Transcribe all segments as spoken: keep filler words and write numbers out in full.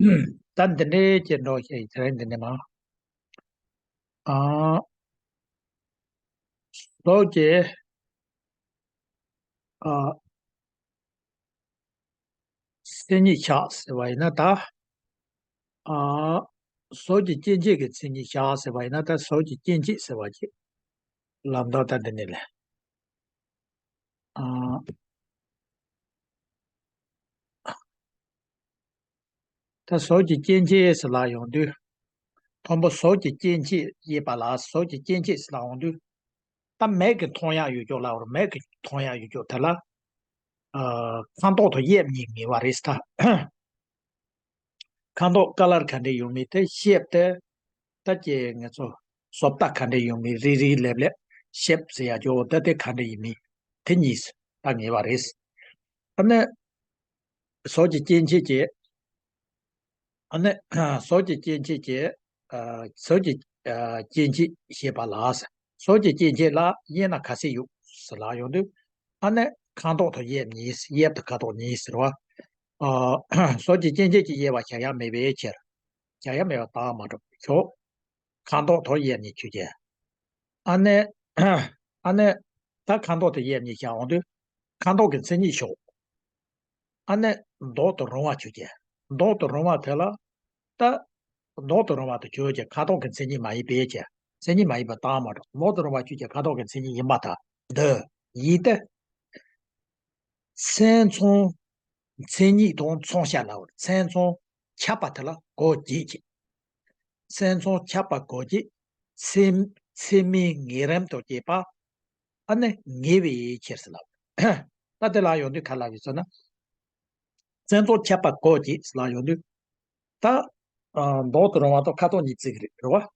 ད་འདི་འདྲའི་ཀྱི་འགྲོ་ཞེས་དེ་རིང་འདི་འདྲ་མ། ཨ། ཟོག་གི། ཨ། མཚན་ཉིད་བཞག་ཟེར་བ་ཡིན་ན་ད། ཨ། ཟོག་གི་སྐྱེ་མཆེད་ཀྱི་མཚན་ཉིད་བཞག་ཟེར་བ་ཡིན་ན་ད་ཟོག་གི་སྐྱེ་མཆེད་ཟེར་བ་ཅིག་ལབ་འདུག་ད་འདི་ནས་ལས། ཨ། ད་ཟོག་གི་སྐྱེ་མཆེད་ཟེར་ལབ་ཡོང་དུས། མཐོན་པོ་ཟོག་གི་སྐྱེ་མཆེད་ཡོད་པ་ལ་ཟོག་གི་སྐྱེ་མཆེད་ཟེར་ལབ་ཡོང་དུས། ད་མིག་གིས་མཐོང་ཡག་ཡོད་ཅོག་ལབ་རེད། མིག་གིས་མཐོང་ཡག་ཡོད་ཅོག་དེ་ལ། ཨ། ཁ་དོག་དང་དབྱིབས་གཉིས་ངེས་པ་རེད་ད། ཁ་དོག་ཀ་ལར་ག་འདྲ་ཡོད་མེད་དེ་ཤེབ་དེ། ད་ཀྱི་ང་ཚོ་བཟོ་ལྟ་ག་འདྲ་ཡོད་མེད་རིལ་རིལ་ལེབ་ལེབ་ཤེབ་ཟེར་ཡག་ཅོག་ད་དེ་ག་འདྲ་ཡིན་མིན་དེ་གཉིས་ད་ངེས་པ་རེད། ཨ་ནི། ཟོག་གི་སྐྱེ་མཆེད་ཀྱི། ཨ་ནི། ཟོག་གི་སྐྱེ་མཆེད་ཀྱི། ཨ། ཟོག་གི། ཨ། སྐྱེ་མཆེད་ཞེས་པ་ལ། ཟོག་གི་སྐྱེ་མཆེད་ལ་དབྱེ་ན་ག་ཚད་ཡོད་ཟེར་ལབ་ཡོང་དུས། ཨ་ནི་ཁ་དོག་དང་དབྱིབས་གཉིས། དབྱིབས་དང་ཁ་དོག་གཉིས་ཟེར་བ། ཨ། ཟོག་གི་སྐྱེ་མཆེད་ཀྱི་དབྱེ་བ་བྱ་ཡག་མེད་པའི་ཕྱིར། བྱ་ཡག་མེད་པ་བཏང་མ་གྲུབ་ཞོག་ཁ་དོག་དང་དབྱིབས་གཉིས་ཆོས་ཅན། ཨ་ནི། ཨ་ནི། ད་ཁ་དོག་དང་དབྱིབས་གཉིས་བྱ་འོང་དུས། ཁ་དོག་གི་མཚན་ཉིད་ཞོག་ཨ་ནི། མདོག་ཏུ་རུང་བ་ཆོས་ཅན། མདོག་ཏུ་རུང་བ་དེ་ལ། ད། མདོག་ཏུ་རུང་བ་དེ་ཆོས་ཅན། ཁ་དོག་གི་མཚན་ཉིད་མ་ཡིན་པའི་ཕྱིར། མཚན་ཉིད་མ་ཡིན་པ་བཏང་མ་གྲུབ་མདོག་ཏུ་རུང་བ་ཆོས་ཅན། ཁ་དོག་གི་མཚན་ཉིད་ཡིན་པར་ཐལ། འདི། ཡིན་ཏེ། སེམས་མཚོན། མཚན་ཉིད་དང་མཚོན་བྱ་ལ། མཚན་མཚོན་ཁྱབ་པ་དེ་ལ་གོ་བྱེད་ཅིང་། སེམས་མཚོན་ཁྱབ་པ་གོ་བྱེད། ཚད། ཚད་མའི་ངེས་རམ་དང་བཅས་པ། ཨ་ནི་ངེས་པའི་ཕྱིར་ཟེར་ལབ། ད་དེ་ལ་ཡོང་དུས་ག་ལ་ཡོད་ཟེར་ན། སེམས་མཚོན་ཁྱབ་པ་གོ་བྱེད་ཟེར་ལ་ཡོང་དུས། ད། ཨ། མདོག་ཏུ་རུང་བ་དང་ཁ་དོག་གཉིས་བརྩི་གི་རེད། རེད་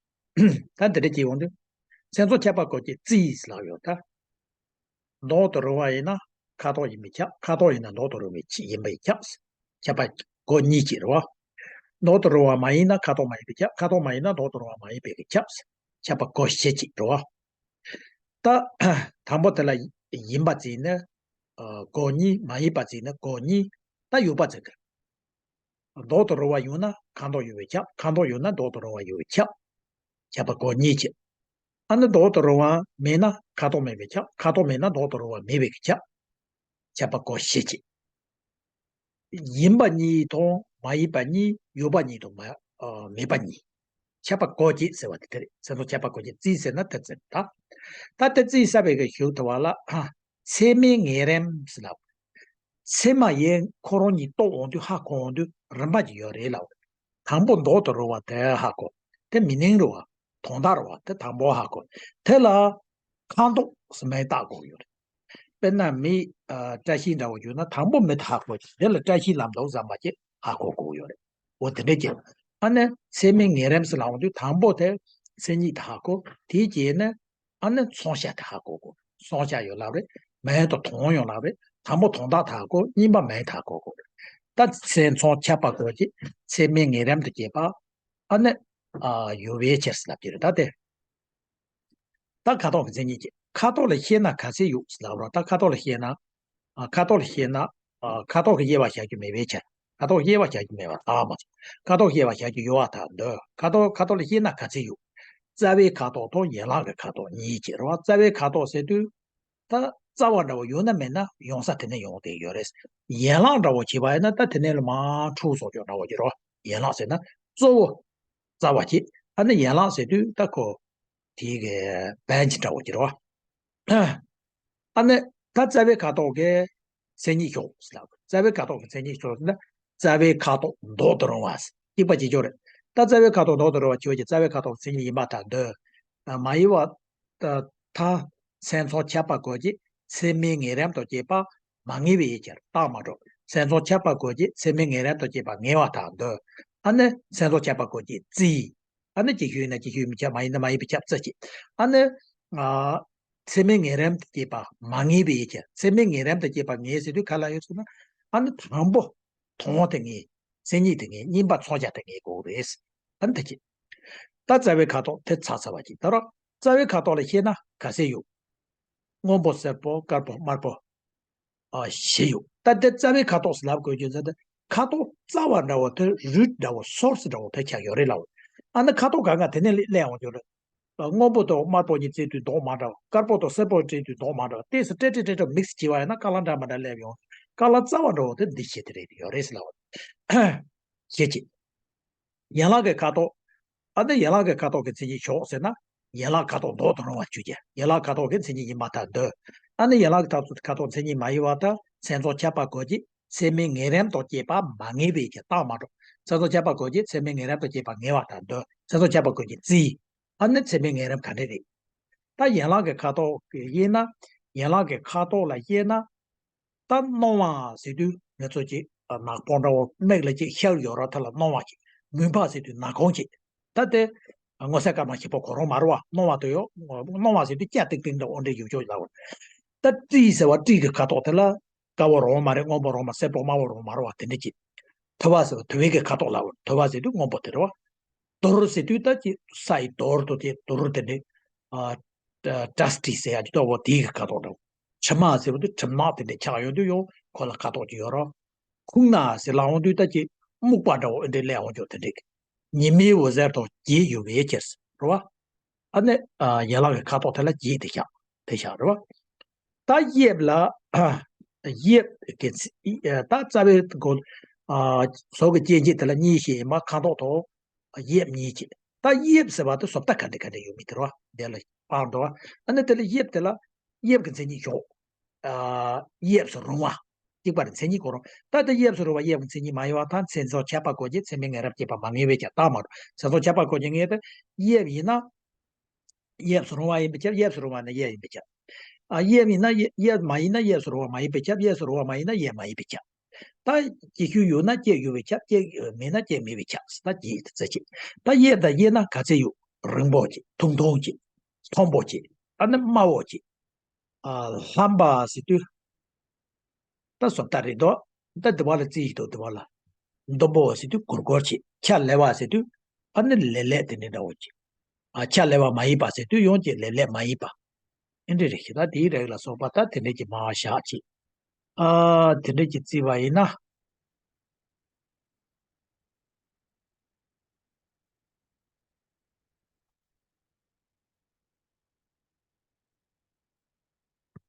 བ། ད་འདི་འདྲ་ཅིག་ཡོང་དུས། སེམས་མཚོན་ཁྱབ་པ་གོ་བྱེད་བརྩི་ཟེར་ལབ་ཡོད་ད། མདོག་ཏུ་རུང་བ་ཡིན་ན་ཁ་དོག་ཡིན་པས་ཁྱབ། ཁ་དོག་ཡིན་ན་མདོག་ཏུ་རུང་བའི་ཡིན་པས་ཁྱབ། ཁྱབ་པ་གོ་གཉིས་ཀྱིས་རེད་བ། མདོག་ཏུ་རུང་བ་མ་ཡིན་ན་ཁ་དོག་མ་ཡིན་པས་ཁྱབ། ཁ་དོག་མ་ཡིན་ན་མདོག་ཏུ་རུང་བ་མ་ཡིན་པས་ཁྱབ། ཁྱབ་པ་གོ་བྱེད་ཅིག་རེད་བ། ད། དང་པོ་དེ་ལ་ཡིན་པ་བརྩིས་ན། ཨ། གོ་གཉིས། མ་ཡིན་པ་བརྩིས་ན་གོ་གཉིས། ད་ཡོད་པ་བརྩི་གི། མདོག་ཏུ་རུང་བ་ཡོད་ན་ཁ་དོག་ཡོད་པས་ཁྱབ། ཁ་དོག་ཡོད་ན་མདོག་ཏུ་རུང་བ་ཡོད་པས་ཁྱབ། ཁྱབ་པ་གོ་གཉིས་ཀྱིས། ཨ་ནི་མདོག་ཏུ་རུང་བ་མེད་ན་ཁ་དོག་མེད་པས་ཁྱབ། ཁ་དོག་མེད་ན་མདོག་ཏུ་རུང་བ་མེད་པས་ཁྱབ། ཁྱབ་པ་གོ་བྱེད་ཅིག་ཡིན་པ་གཉིས་དང་མ་ཡིན་པ་གཉིས། ཡོད་པ་གཉིས་དང་མ། ཨ། མེད་པ་གཉིས། ཁྱབ་པ་གོ་བྱེད་ཟེར་བ་དེ་དེ་རེད། སེམས་མཚོན་ཁྱབ་པ་གོ་བྱེད་བརྩིས་ཟེར་ན་དེ་བརྩི་ད། ད་དེ་བརྩིས་ཚར་བའི་གཞུག་དེ་བ་ལ། ཨ། ཚད་མའི་ངེས་རམ་ཟེར་ལབ། ཚད་མ་ཡིན་ཁོ་རང་ཉིད་རྟོགས་འོང་དུས་ཧ་གོ་འོང་དུས་རིམ་པ་ཅིག་ཡོད་རེད་ལབ། དང་པོ་མདོག་ཏུ་རུང་བ་དེ་ཧ་གོ། དེ་མི་སྙན་རུང་བ། དོན་དག་རུང་བ་དེ་དང་པོ་ཧ་གོ། དེ་ལ་ཁ་དོག་ཟེར་མིང་བཏགས་དགོས་ཡོད་རེད། དཔེར་ན་མི། ཨ། བཀྲ་ཤིས་འདྲ་བོ་བརྗོད་ན་དང་པོ་མི་དེ་ཧ་གོ། དེ་ལ་བཀྲ་ཤིས་ལབ་འདུག་བསམ་པ་ཅིག་ཧ་གོ་དགོས་ཡོད་རེད། འོ་དེ་འདྲ་ཅིག་ཨ་ནི་ཚད་མའི་ངེས་རམ་ཟེར་ལབ་འོང་དུས་དང་པོ་དེ་མཚན་ཉིད་དེ་ཧ་གོ། དེའི་རྗེས་ནི། ཨ་ནི་མཚོན་བྱ་དེ་ཧ་གོ་དགོས། མཚོན་བྱ་ཡོད་ལབ་རེད། མིང་དང་དོན་ཡོད་ལབ་རེད། དང་པོ་དོན་དག་དེ་ཧ་གོ། གཉིས་པ་མིང་དེ་ཧ་གོ་དགོས་རེད། ད་སེམས་མཚོན་ཁྱབ་པ་གོ་བྱེད། ཚད་མའི་ངེས་རམ་དུ་བྱེད་པ། ཨ་ནི། ཨ། ཡོད་པའི་ཕྱིར་ཟེར་ལབ་ཀྱི་རེད་ད་དེ། ད་ཁ་དོག་གི་མཚན་ཉིད་ཀྱི། ཁ་དོག་ལ་ཤེས་ན་ག་ཚད་ཡོད་ཟེར་ལབ་རོགས། ད་ཁ་དོག་ལ་ཤེས་ན། ཨ། ཁ་དོག་ལ་ཤེས་ན། ཨ། ཁ་དོག་གི་དབྱེ་བ་བྱ་རྒྱུ་མེད་པའི་ཕྱིར། ཁ་དོག་དབྱེ་བ་བྱ་རྒྱུ་མེད་པར་ཐལ་མ་སོང་། ཁ་དོག་དབྱེ་བ་བྱ་རྒྱུ་ཡོད་པར་ཐལ་འདོད། ཁ་དོག་ཁ་དོག་ལ་ཤེས་ན་ག་ཚད་ཡོད། རྩ་བའི་ཁ་དོག་དང་ཡན་ལག་གི་ཁ་དོག་གཉིས་ཀྱི་རེད་བ། རྩ་བའི་ཁ་དོག་ཟེར་དུས། ད་རྩ་བ་འདྲ་བོ་ཡོད་ན་མེད་ན་ཡོང་ས་དེ་ནས་ཡོང་བསྡད་ཡོད་རེད། ཡན་ལག་འདྲ་བོ་བྱས་པ་ཡིན་ན་ད་དེ་ནས་ལ་མར་འཁྲུག་སོགས་ཀྱང་འདྲ་བོ་ཀྱི་རོ། ཡན་ལག་ཟེར་ན་གཙོ་བོ་རྩ་བ་བྱས། ཨ་ནི་ཡན་ལག་ཟེར་དུས་ད་ཁོ་དེའི་གི་བན་ཅི་འདྲ་བོ་ཀྱི་རོ། ཨ་ནི་ད་རྩ་བའི་ཁ་དོག་གི་མཚན་ཉིད་ཤོག་ཟེར་ལབ། རྩ་བའི་ཁ་དོག་གི་མཚན་ཉིད་ཤོག་ཟེར་ན། རྩ་བའི་ཁ་དོག་མདོག་ཏུ་རུང་བ་ཟེར། གཅིག་པ་གཅིག་ཆོད་རེད། ད་རྩ་བའི་ཁ་དོག་མདོག་ཏུ་རུང་བ་ཆོས་ཀྱི་རྩ་བའི་ཁ་དོག་མཚན་ཉིད་ཡིན་པར་ཐལ་འདོད། མ་ཡིན་པར་ཐལ། སེམས་མཚོན་ཁྱབ་པ་གོ་བྱེད། ཚད་མའི་ངེས་རམ་དང་བཅས་པ་མ་ངེས་པའི་ཕྱིར་བཏགས་མ་གྲུབ། སེམས་མཚོན་ཁྱབ་པ་གོ་བྱེད། ཚད་མའི་ངེས་རམ་དང་བཅས་པ་ངེས་པར་ཐལ་འདོད། ཨ་ནི་སེམས་མཚོན་ཁྱབ་པ་གོ་བྱེད་བརྩི། ཨ་ནི་ཅིག་ཤོས་ཡིན་ན་ཅིག་ཤོས་མི་ཁྱབ། མ་ཡིན་ན་མ་ཡིན་པའི་ཁྱབ་རྩ་ཅིག་ཨ་ནི། ཨ། ཚད་མའི་ངེས་རམ་དང་བཅས་པ་མ་ངེས་པའི་ཕྱིར། ཚད་མའི་ངེས་རམ་དང་བཅས་པ་ངེས་ཟེར་དུས་ག་ལ་ཡོད་ཟེར་ན། ཨ་ནི་དང་པོ་དོན་དེ་ངེས། མཚན་ཉིད་དེ་ངེས། གཉིས་པ་མཚོན་བྱ་དེ་ངེས་དགོས་རེད། ཨ་ནི་དེ་ཅི། ད་རྩ་བའི་ཁ་དོག་དེ་ཚར་ཚར་བ་ཅིག་ད་རོགས་རྩ་བའི་ཁ་དོག་ལ་ཤེས་ན་ག་ཚད་ཡོད། སྔོན་པོ། སེར་པོ། དཀར་པོ། དམར་པོ། ཨ། བཞི་ཡོད། ད་དེ་རྩ་བའི་ཁ་དོག་ཟེར་ལབ་དགོས་རྒྱུ་མཚན་དེ། ཁ་དོག་རྩ་བ་འདྲ་བོ་དེ་root འདྲ་བོ་source འདྲ་བོ་དེ་ཆགས་ཡོད་རེད་ལབ། ཨ་ནི་ཁ་དོག་གང་ག་དེ་ནས་སླེབས་ཡོང་རྒྱུ་རེད། སྔོན་པོ་དང་དམར་པོ་གཉིས་བརྩིས་དུས་མདོག་མ་འདྲ་བ། དཀར་པོ་དང་སེར་པོ་བརྩིས་དུས་མདོག་མ་འདྲ་བ། དེ་སུ་སྤྲད་སྤྲད་སྤྲད་སྤྲད་mix བྱས་པ་ཡིན་ན་ཁ་ལག་འདྲ་མ་འདྲ་སླེབས་ཡོང་། ཁ་ལག་རྩ་བ་འདྲ་བོ་དེ་འདི་བྱས་དེ་རེད་ཡོད་རེད་ཟེར་ལབ། ཞེས་བྱས། ཡན་ལག་གི་ཁ་དོག་ཨ་ནི་ཡན་ལག་གི་ཁ་དོག་གི་མཚན་ཉིད་ཞོག་ཟེར་ན། ཡན་ལག་ཁ་དོག་མདོག་ཏུ་རུང་བ་བཅུ་བརྒྱད། ཡན་ལག་ཁ་དོག་གི་མཚན་ཉིད་ཡིན་པར་ཐལ་འདོད། ཨ་ནི་ཡན་ལག་གི་ཁ་དོག་མཚན་ཉིད་མ་ཡིན་པར་ཐལ། སེམས་ཙམ་ཁྱབ་པ་གོ་བྱེད་སེམས་མེད་ངེས་རམ་དང་བཅས་པ་མ་ངེས་པའི་ཕྱིར་རྟགས་མ་གྲུབ། སེམས་ཙམ་ཁྱབ་པ་གོ་བྱེད་སེམས་མེད་ངེས་རམ་དང་བཅས་པ་ངེས་པར་ཐལ་འདོད། སེམས་ཙམ་ཁྱབ་པ་གོ་བྱེད་རྩིས། ཨ་ནི་སེམས་མེད་ངེས་རམ་ག་འདྲ་རེད། ད་ཡན་ལག་གི་ཁ་དོག་གི་དབྱེ་ན། ཡན་ལག་གི་ཁ་དོག་ལ་དབྱེ་ན། ད་སྣང་བ་ཟེར་དུས་ང་ཚོ་ཅིག་ནག་པོ་འདྲ་བོ་མིག་ལ་ཅིག་ཤར་ཡོད་ར་དེ་ལ་སྣང་བ་ཅིག་མུན་པ་ཟེར་དུས་ནག་ཁུང་ཅིག་ད་དེ་མངོན་གསལ་དཀར་དམར་ཞི་བ་གོ་རང་མ་རེད་བ། སྣང་བ་དེ་ཡོད། སྣང་བ་ཟེར་དུས་སྐྱ་ཏིག་ཏིག་འདྲ་བོ་འདྲ་ཡོད་ཅོག་ལ་བ། ད་སྤྲིས་ཟེར་བ་སྤྲིས་ཀྱི་ཁ་དོག་དེ་ལ་དཀར་བོ་རང་མ་རེད། སྔོན་པོ་རང་མ་སེར་པོ་དམར་བོ་རང་མ་རེད་བ་དེ་འདྲ་ཅིག་ཐུ་བ་ཟེར་བ་ཐུ་བའི་གི་ཁ་དོག་ལ་བ། ཐུ་བ་ཟེར་དུས་སྔོན་པོ་དེ་རེད་བ། དུར་ཟེར་དུས་ད་ཅི་ས་ཡི་དུར་དུ་དེ་དུར་དེ་འདྲ། ཨ། ད་སྤྲིས་ཟེར་ཡ་ཅི་ཏོ་བོ་དེའི་གི་ཁ་དོག་འདྲ་བོ། དྲི་མ་ཟེར་བ་དུ་དྲི་མ་དེ་འདྲ་ཆགས་ཡོང་དུས་ཡང་ཁོ་ལ་ཁ་དོག་ཅིག་ཡོད་རོ། ཁུང་ནག་ཟེར་ལ་འོང་དུས་ད་ཅི་སྨུག་པ་འདྲ་བོ་འདྲ་སླེབས་འོང་ཆོག་དེ་འདྲ་གི་ཉི་མའི་འོད་ཟེར་དང་བརྗེས་ཡོད་པའི་ཕྱིར་རོ། ཨ་ནི་ཡན་ལག་གི་ཁ་དོག་དེ་ལ་བརྗེས་དེ་བཞག་དེ་བཞག་རོ། ད་དབྱིབས་ལ། དབྱིབས་ཀྱི་ཚིག་ད་རྩ་བའི་སྒོ། ཟོག་གི་སྐྱེ་མཆེད་དེ་ལ་གཉིས་ཤིག་ཡིན་པ་ཁ་དོག་དང་། དབྱིབས་གཉིས་ཀྱི། ད་དབྱིབས་ཟེར་བ་དེ་བཟོ་ལྟ་ག་འདྲ་ག་འདྲ་ཡོད་མེད་དེ་རོ། དེ་ལ་དཔག་འདུག་ཨ་ནི་དེ་ལ་དབྱིབས་དེ་ལ་དབྱིབས་ཀྱི་མཚན་ཉིད་འཇོག་དབྱིབས་སུ་རུང་བ། གཅིག་པ་རེད། མཚན་ཉིད་གོ་རུང་། ད་ལྟ་དབྱིབས་སུ་རུང་བ་དབྱིབས་ཀྱི་མཚན་ཉིད་མ་ཡིན་པར་ཐལ། སེམས་ཙམ་ཁྱབ་པ་གོ་བྱེད་སེམས་མེད་ངེས་རབ་བཅས་པ་མ་ངེས་པའི་ཕྱིར་རྟགས་མ་གྲུབ། སེམས་ཙམ་ཁྱབ་པ་གོ་བྱེད་ངེས་པས་དབྱིབས་ཡིན་ན། དབྱིབས་སུ་རུང་བ་ཡིན་པའི་ཕྱིར། དབྱིབས་སུ་རུང་བ་ནི་དབྱིབས་ཡིན་པའི་ཕྱིར། ཨ་དབྱིབས་ཡིན་ན་དབྱིབས་དབྱིབས་མ་ཡིན་ན་དབྱིབས་སུ་རུང་བ་མ་ཡིན་པའི་ཕྱིར། དབྱིབས་སུ་རུང་བ་མ་ཡིན་ན་དབྱིབས་མ་ཡིན་པའི་ཕྱིར། ད་སྐྱེ་ཤོས་ཡོད་ན་སྐྱེ་ཡོད་པའི་ཕྱིར། སྐྱེ་མེད་ན་སྐྱེ་མེད་པའི་ཕྱིར། ད་དེ་རྩ་ཆེ། ད་དབྱིབས་དང་དབྱེ་ན་ག་ཚད་ཡོད། རིང་པོ་ཅིག་ཐུང་ཐུང་ཅིག་མཐོན་པོ་ཅིག་ཨ་ནི་དམའ་བོ་ཅིག་ཨ་ལྷམ་པ་ཟེར་དུས། ད་བཟོ་ལྟ་རེད་དོ། ད་དེ་བ་ལ་རྩིས་ཡིན་དོ་དེ་བ་ལ། མདོ་པོ་ཟེར་དུས་གུར་གུར་བྱེད། ཁྱ་ལེ་བ་ཟེར་དུས། ཨ་ནི་ལེ་ལེ་དེ་ནི་འདྲ་བོ་བྱེད། ཨ་ཁྱ་ལེ་བ་མ་ཡིན་པ་ཟེར་དུས་ཡོངས་ཀྱི་ལེ་ལེ་མ་ཡིན་པ། ཨེ་འདྲ་རེད་ཤི། ད་དེའི་རིགས་ལ་སོགས་པ་ད་དེ་འདྲ་གྱི་མ་བ་བཞག་བྱེད། ཨ་དེ་འདྲ་གྱི་རྩིས་པ་ཡིན་ན།